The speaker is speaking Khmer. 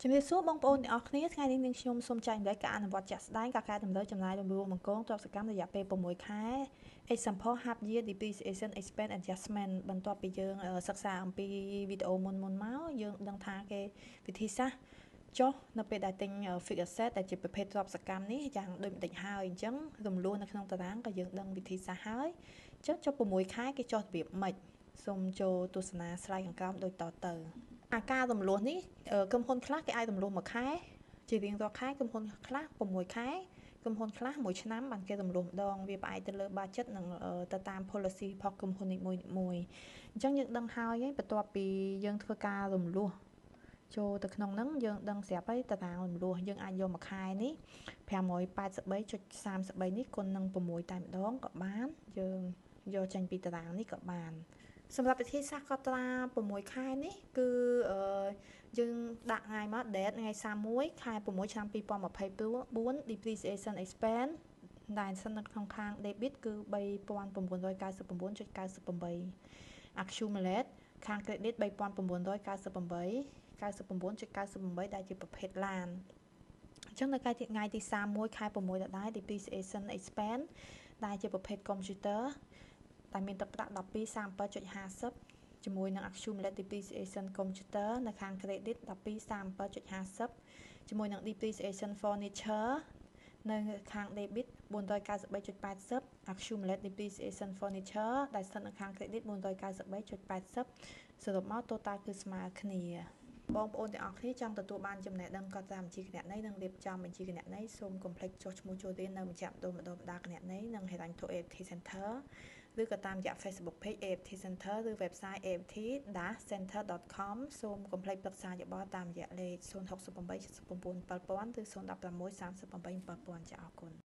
ជំរាបសួរបងប្អូនទាំងអស់គ្នាថ្ងៃនេះនាងខ្ញុំសូមចែករំលែកការអនុវត្តជាក់ស្ដែងការកែតម្រូវចំណាយរំលោះបង្កងទ្រព្យសកម្មរយៈពេល6ខែ Example half year depreciation expense adjustment បន្ទាប់ពីយើងសិក្សាអំពីវីដេអូមុនមុនមកយើងដឹងថាគេវិធីសាស្ត្រចុះនៅពេលដែលទិញ fixed asset ដែលជាប្រភេទទ្រព្យសកម្មនេះយ៉ាងដូចម្ដេចហើយអញ្ចឹងរំលោះនៅក្នុងតារាងក៏យើងដឹងវិធីសាស្ត្រហើយអញ្ចឹងចុះ6ខែគេចុះរបៀបម៉េចសូមចូលទស្សនា slide ខាងក្រោមដូចតទៅអាការរំលោះនេះក្រុមហ៊ុនខ្លះគេអាចរំលោះមួយខែជារៀងរាល់ខែក្រុមហ៊ុនខ្លះ6ខែក្រុមហ៊ុនខ្លះមួយឆ្នាំបានគេរំលោះម្ដងវាផ្អែកទៅលើ budget និងទៅតាម policy របស់ក្រុមហ៊ុននីមួយៗអញ្ចឹងយើងដឹងហើយបន្ទាប់ពីយើងធ្វើការរំលោះចូលទៅក្នុងហ្នឹងយើងដឹងស្រាប់ហើយតារាងរំលោះយើងអាចយកមួយខែនេះ583.33នេះគុណនឹង6តែម្ដងក៏បានយើងយកចេញពីតារាងនេះក៏បានសម្រាប់វិធីសាស្ត្រកត់ត្រា6ខែនេះគឺយើងដាក់ថ្ងៃមក date ថ្ងៃ31ខែ6ឆ្នាំ2024 depreciation expense ដែលស្ថិតនៅក្នុងខាង debit គឺ3999.98 accumulate ខាង credit 3998 99.98ដែលជាប្រភេទឡានអញ្ចឹងនៅថ្ងៃទី31ខែ6ដដែល depreciation expense ដែលជាប្រភេទ computer ដែលមានទឹកប្រាក់1237.50ជាមួយនឹង accumulate depreciation computer នៅខាង credit 1237.50ជាមួយនឹង depreciation furniture នៅខាង debit 493.80 accumulate depreciation furniture ដែលស្ថិតនៅខាង credit 493.80សរុបមក total គឺស្មើគ្នាបងប្អូនទាំងអស់គ្នាចង់ទទួលបានចំណេះដឹងកត់ត្រាបញ្ជីគណនេយ្យនិងរៀបចំបញ្ជីគណនេយ្យសូមកុំភ្លេចចុះឈ្មោះចូលរៀននៅមជ្ឈមណ្ឌលបណ្ដុះបណ្ដាលគណនេយ្យនិងហិរញ្ញវត្ថុ AFT Center ឬក៏តាមរយៈ Facebook Page AFT Center ឬ website aft-center.com សូមកុំភ្លេចប្រឹក្សាយោបល់តាមរយៈលេខ068 79 7000ឬ016 38 7000ចា៎អរគុណ។